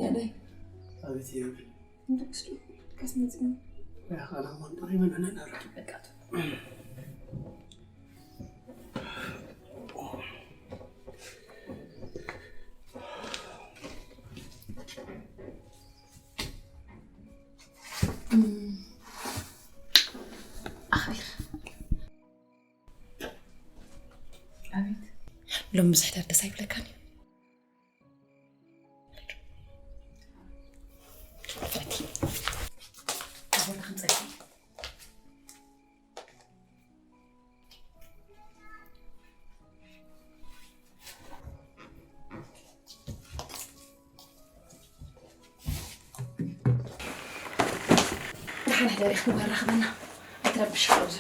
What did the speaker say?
ያዳይ ኣቤት ይብል እንደክስዱ ከስመጽ ያኻላ መንጦሪ መነነ ናረኪ በቃ ኣኽቢር ኣቤት ሎም ብዙሕ ደር ደስ ኣይብለካን እዩ ደሓን ሕደሪ ክንራኸበና ኣይትረብሽ ካብዚ